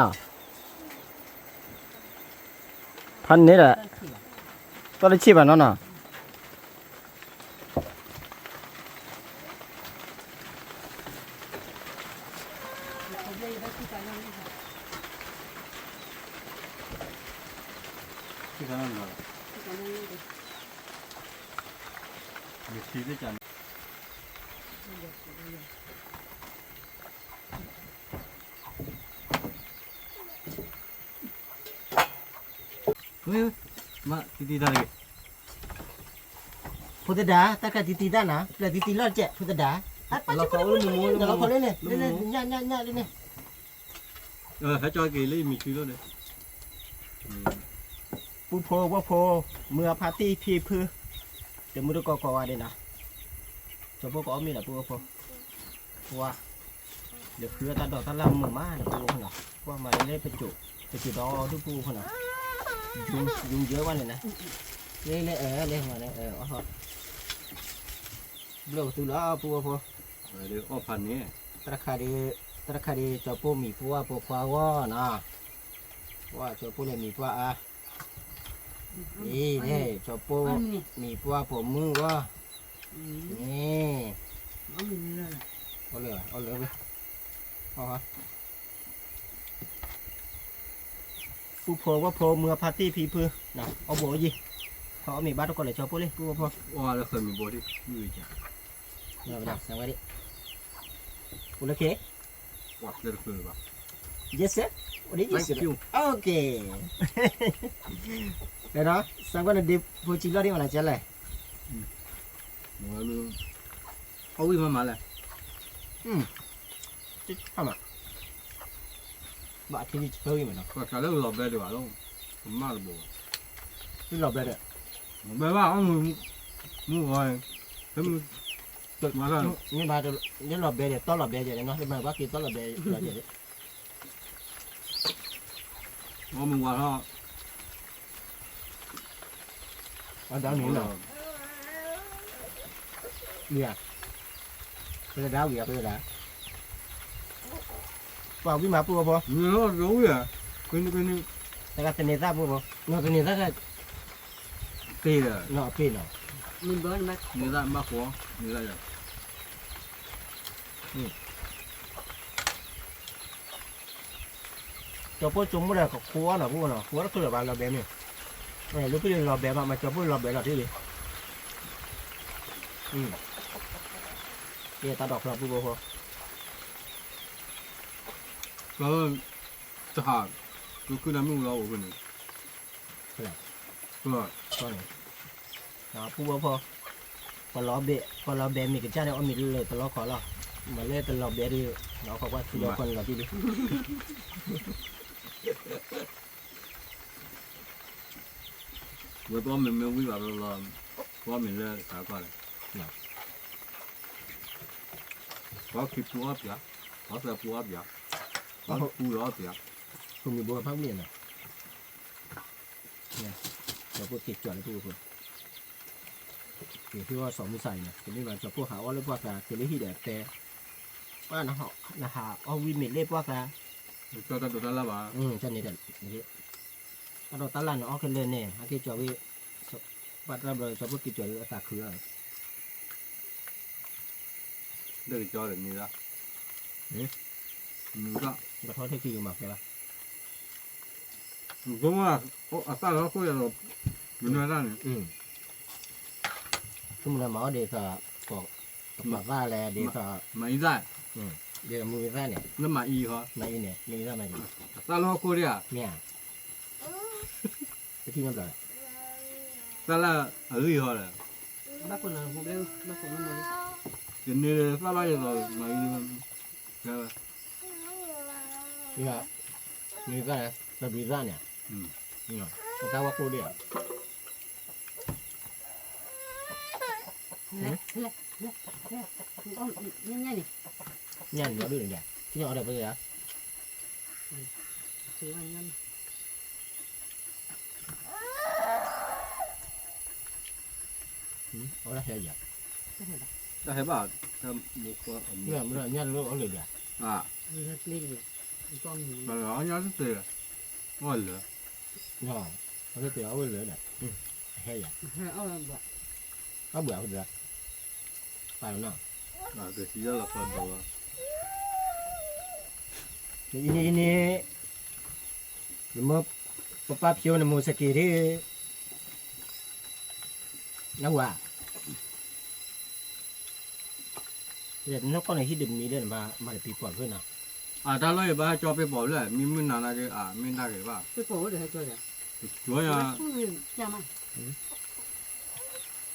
ၣ်နီၤ ဖးန့ၣ်ဒီး, သီၣ်တဆံၣ်ဘၣ်နီၤနီၤ, မ့ၢ်, မ့ၢ်တံၤတံၤတၢ်တဂ့ၤ, ဖိသဒါ တၢ်ခါတံၤတံၤတၢ်နီၤ ပျဲၢ်တံၤတံၤလီၢ်တကဲး ဖိသဒါ, တၢ်လီၤခီလၢန့ၣ် လၢညၣ်ညၣ်ညၣ်လၢန့ၣ်, ဟဲကၠီက့ၤလၢယမ့ၢ်ဆံလီၤဒီး, ပူဖိဝဲဖိ, မုၢ်အဖါတံၢ်ဖံဖု, တမုၢ်တကိးကိးဂၤဒဲးနီၤ, ကၠီဖိကအီၣ်မ့ၤလီၤ ပူဖိ, ပှၤ, ဒီးဃုအတၢ်ဒိးတၢ်လၢမုာ်မးဒီး ပူဖိနီၤ, ပှၤမၤလၢပစိၤ, ပစိၤဒီဒူၣ် ပူဖိနီၤ, ယုံယဲဝဲန့ၣ်နီၤ, လၢလၢအၢလၢမၤလၢအၢအီၣ်, ဘျီၣ်ကသူလီၤ ပူဖိဖိ, အီၣ်ဖးန့ၣ်, တၢ်တခါဒံး, တၢ်တခါဒံး ကၠီဖိမံၤပှၢ်ပိာ်ခွါဂီၢ်နီၤ, ပှၤကၠီဖိလဲၤမံၤပှၢ်အါ အံၤန့ၣ် ကၠီဖိမံၤပှၢ်ပိာ်မုၣ်ဂီၢ်, န့ၣ်, အီၣ်လၢ, အီၣ်လၢ, ပူဖိဝဲဖိမုၢ်အဖါတံၢ်ဖံဖု, အီၣ်ဘှီအီၣ်ယံၤ, အီၣ်မ့ၤဘၣ်တကိးလဲၤကၠီဖိလံ ပူဖိဖိ, အီၣ်လၢဃဲမ့ၤဘှီဒံး, စံးဝဲဒၣ်, အိၣ်လၢခ့ ယဲစဲ, အိၣ်ဒ်ယဲစဲ, အိၣ်က့ၤ, ဒီး စံးဝဲန့ၣ်ဒ့ဖိစံးလီၤဒံးမးနကဲလဲၣ်, အီၣ်ဝံၣ်မးမးလဲၣ်, ဘၣ်ထံဆၢဝံၣ်မးနီၤ, လၢလီၤဘဲဒံးဘၣ်လီၤ, ကမၣ်တဘိ, လီၤဘဲဒံး, ဘဲဘၣ်အီၣ်မူ, မူဂီၤ, မ့ၢ်ဘၣ်, လၢလီၤဘဲဒံး တီလီၤဘဲဒံးနီၤ, လၢမၤဘၣ်က့ၤတီလီၤဘဲဒံး, အီၣ်မူဝါထီၣ် အီၣ်ဒၣ်မ့ၤနီၤ, ဝံၤဧါ, ဖိသဒါဝံၤဧါ ဖိသဒါ, ပှၤဝံၣ်မးပူဖိဖိ, တဂၤသန့ၤသၣ်ပူဖိ, နီၢ်သန့ၤသၣ်, နီၢ်အပ့ၤနီၤ, န့ၤသၣ်ဘၣ်ဃီ, န့ၤသၣ်ယၤ ကၠီဖိကၠိမိၣ်ဒီးကခိးအီၣ်နီၤ ပူဖိနီၤ, ခိးအီၣ်တချုးလၢၤဘၣ်လီၤဘဲမ့ၢ်, လၢဖဲလၢလီၤဘဲဘၣ် မ့ၢ်ကၠီဖိလီၤဘဲလီၤတံၢ်လံ, ယဲတၢ်ဒိးချီပူဖိဖိ, တဟး, ကခုနမုၢ်လီၤအိၣ်ဖဲန့ၣ်, ကီန့ၣ်, ပူဝဲဖီ, ပလီၤဘဲ, ပလီၤဘဲမ့ၢ်ကစၢ်န့ၣ် အီၣ်မ့ၤလၢတလီၢ်ခီလီၤ, မ့ၢ်လၢတလီၤဘဲဒီး အီၣ်ခီကွၢ်ထူလီၤခီန့ၣ်လီၤတံၢ်လံ. ဝဲပအီၣ်မ့ၤမ့ၢ်ဝံၤဘၣ်လီၤ, ပအီၣ်မ့ၤလၢတၢ်ကီၢ်လဲၣ်, ပှၤခံပူအီၣ်ပၠး, ပှၤသၢပူအီၣ်ပၠး, ပှၤပူလီၤအီၣ်ပၠး, ပမ့ၢ်ဘိဖးဝံၣ်န့ၣ်, ကၠီၤပိၢ်က့ၤကၠီၤလၢပူဖိ, က့ၤဟ့ၣ်အီၣ်စီၤမုၢ်ဆါအံၤန့ၣ် တမ့ၢ်ဘၣ် ကၠီၤပိၢ်ဟးအီၣ်လၢပှၢ်သး က့ၤလၢဟံၣ်ဒီးတဲ, ပၢ်နဟးအီၣ်ဝံၣ်မ့ၢ်လၢပှၢ်သး, တၢ်ဒိးတၢ်လၢ်ဘၣ်, တၢ်န့ၣ်ဒီး, တၢ်ဒိးတၢ်လၢ်န့ၣ် အီၣ်ခဲလၢာ်န့ၣ် ဟဲက့ၤကၠီၤဝံၣ်, ပၢ်တၢ်ဘျီ ကၠီၤပိၢ်က့ၤကၠီၤလၢအသးခုလီၤ. လၢကကၠီၤဒီးန့ၣ်လီၤ, ဘၣ်ထီၣ်ထဲခံယိၤမၤဖဲဘၣ်, အသၣ်လၢဟီၣ်ခိၣ်ယၤဒီး, မနုၤတၢ်န့ၣ်, မနုၤမၤအီၣ်ဒ်သိး, ကပာ်သၣ်လဲၣ်ဒ်သိး, မၤအံသၣ်, ဒ်သိးမူအံသၣ်န့ၣ်, မၤအံန့ၣ် မ့ၢ်အံသၣ်မၤအံ, အသၣ်လၢဟီၣ်ခိၣ်ဒၣ်ဧါ, မ့ၢ်ဧါ, တထံၣ်နီတဘျီလဲၣ်, သၣ်လၢအဂံၢ်ဟီလဲၣ်, ဘၣ်ခိၣ်နၢ်, ယန့ၢ်သၣ်လၢယသိးမၤအံ, မ့ၢ်သၣ်, တဘျုးသၣ်န့ၣ်, အသၣ်ဝဲကိၣ်ဒၣ်ဧါ, ညၣ်န့ၣ်လီၤဒုၣ်န့ၣ်, ထံၣ်ညၣ်အီၣ်ဒီးဖဲယၤ, အဝဲဒၣ်ဟဲယၤ, တၢ်ဟဲဘၣ်, မ့ၢ်ညၣ်လၢအီၣ်လၢာ်ဒၣ်, ညၣ်တသ့, အီၣ်လၢာ်, အီၣ်လၢာ်, ဟဲယၤ, အီၣ်ဘှံးအီၣ်ဘှံး, ပာ်လီၤနီၤ, အံၤန့ၣ်အံၤန့ၣ်, ယမ့ၢ်ပပၢ်ဖျိနမိၢ်စက့ၤဒၣ်, နဝၤ, နီၢ်ကီၢ်န့ၣ်ဟံၣ်တမံၤဒီး မၤတပံၤပီၣ်ဖျိနီၤ, အတၢ်လီၢ်အံၤဘၣ်ဟဲကၠီပ့ၤပီၣ်ဖျိ, မ့ၢ်မုၢ်နၤနာ်က့ အမ့ၢ်နာ်က့ၤဘၣ်, ပ့ၤပီၣ်ဝဲဒီးဟဲကၠီယၤ, ကၠီယၤ,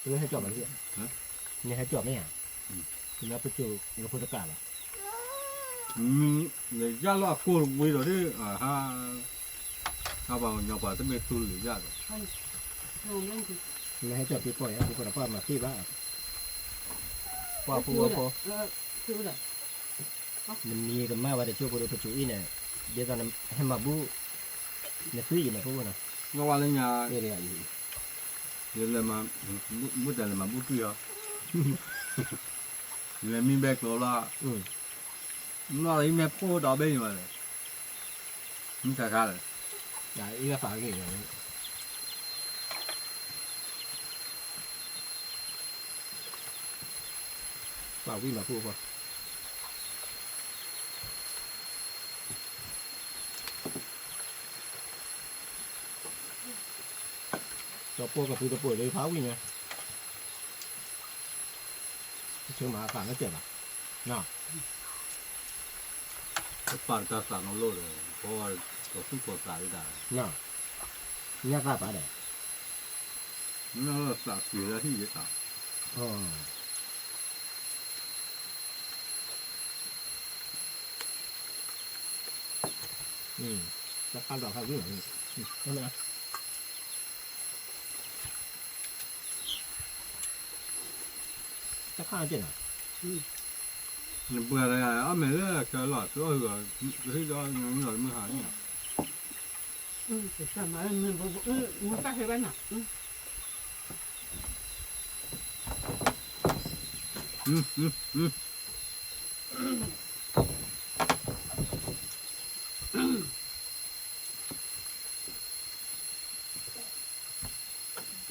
တဟဲကၠီဘၣ်, နဟဲကၠီမ့ၢ်ဧါ, နပစိၤနဖိတကးဘၣ်, လၢယၢ်လီၤအကိၢ်တဝံၤဒီးဒ်, ဟါ, ဟါပှၤကညီပှၤတမ့ၢ်သူလၢယၢ်ဒီး, နဟဲကၠီပ့ၤပီၣ်ယၤ ပ့ၤပီၣ်ဒီးပှၤမၤသ့ဘၣ်, ပှၤဖိဝဲဖိ နမံၤကမၣ်ဝဲတကၠိဖိဒီး ပစိၤအံၤန့ၣ်, ဒ်သိးနဟဲမၤဘူၣ်, နသွံၣ်အံၤန့ၣ်ဖိနီၤ, ယလဲၤမၤဘူၣ်သွံၣ်အီၤ, လဲၤမံဘဲကျိၤလီၤ, နီၢ်လၢယမဲာ်ဖိဒီးဘ့ၣ်န့ၣ်ဘၣ်လဲၣ်, မုၢ်ခါခါလဲၣ်, အံၤလၢဖးဂ့ၢ် ပှၤဝံၣ်မၤဘူၣ်အဃိ, ကၠီပိၢ်ကပူၤတပိၢ်လၢဖးဝံၣ်န့ၣ်, ပဆိမၤအသးနီတစဲးဘၣ်, ပာ်တၢ်သးနီလိၤဒီး ပှၤသူၣ်ကီၢ်သးဒၣ်, ညၣ်သးပာ်ဒီး, ညၣ်သးပာ်လၢဟံၣ်ယတၢ် တၢ်ခါဒီးခါဝံၣ်, တၢ်ခါက့ၤနီၤ, နပှၤတဂၤအီၣ်မ့ၤလၢကၢလီၤ သုအီၣ်ဟူး, ကဟ့ၣ်ဒီးနမုၢ်ဟါန့ၣ်, မတၢ်ဟဲဘၣ်နီၤ,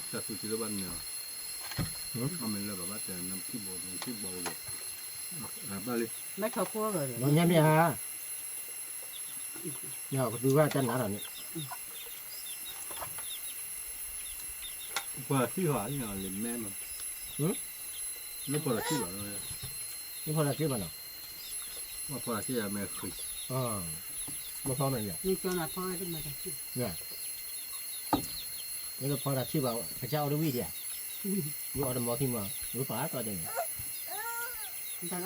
တၢ်သူၣ်က့ၤလၢဘၣ်န့ၣ်, အမ့ၢ်လၢဘၣ်ဘၣ်တဲ နထံၣ်ဘီ, နထံၣ်ဘီလီၤ, ဘၣ်လံ, မ့ၢ်ထီၣ်ဖိလီၤ, မ့ၢ်ညါမ့ၢ်ဧါ, ကသူဘၣ်တၢ်နါဒီးန့ၣ်, ပှၤထံၣ်ဟီလံမဲမး, လၢပှၤထံၣ်ဘၣ်, လၢပှၤထံၣ်ဘၣ်နီၤ, ပှၤထံၣ်မဲာ်ဃံ, ဘၣ်ဖီမဲာ်ညါ, မ့ၢ်ကၠီနၤဖီမဲာ်ညါ, လၢဖီတၢ်ထံၣ်ဘၣ် ကစၢ်အီၣ်တဝံၣ်ဒံးဧါ, ဝံၣ်အီၣ်တမီခံ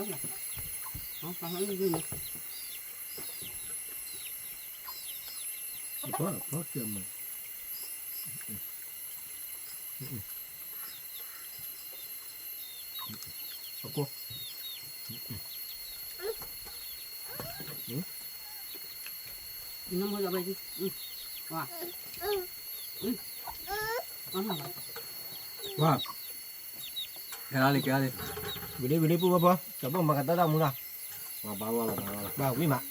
မီ, ဝံၣ်ပာ်တီၢ်ဒ်န့ၣ်, တၢ်လီၤ, ဖီဖီကၢမး, အကိ, နမလဘဲ, ဝါ, ဝါ, ကဲလီၤလံ ကဲလီၤလံ, ဝံၤလံ ဝံၤလံ ပုၢ်ဖိဖိ, ကဘၣ်မၤကတၢၢ်တၢ်မူလီၤ, ဘၣ်ဝံၣ်မး, မ့ၢ်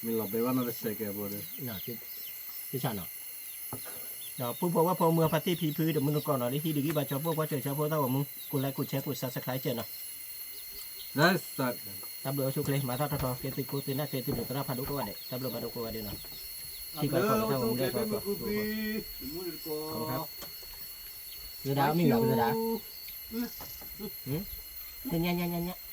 လီၤဘဲဘၣ်နီတစဲးကဲဘိဒီး, သ့ၣ်ဆၣ်နီၤ, ဒီးပုၢ်ဖိဝဲၢ်ဖိမုၢ်အဖါတံၢ်ဖံဖုတမုၢ်တကိးနီၤ လၢဟံၣ်ဒုးဂံၢ်ဘါကၠီပိၢ်ကွၢ်စၢၤ ကၠီဖိသၣ်ဝဲမူ ကိးlike ကိးshare ကိးsubscribeနီၤ, တၢ်ဘျုးအိၣ်ဆူၣ်ချ့ မၤတၢ်ထီထီ ကဲသုးခိၣ်သုးနၢ် ကဲသုးဒိးသရၣ်ဖးဒိၣ်ကိးဂၤဒဲး တၢ်ဘျုးဖးဒိၣ်ကိးဂၤဒဲးနီၤ, ထံၣ်ဘၣ်ကီးလၢတၢ်ဂီၤမူလၢအသီ, သရၣ်မံၤဘၣ်သရၣ်, ညါညါညါညါ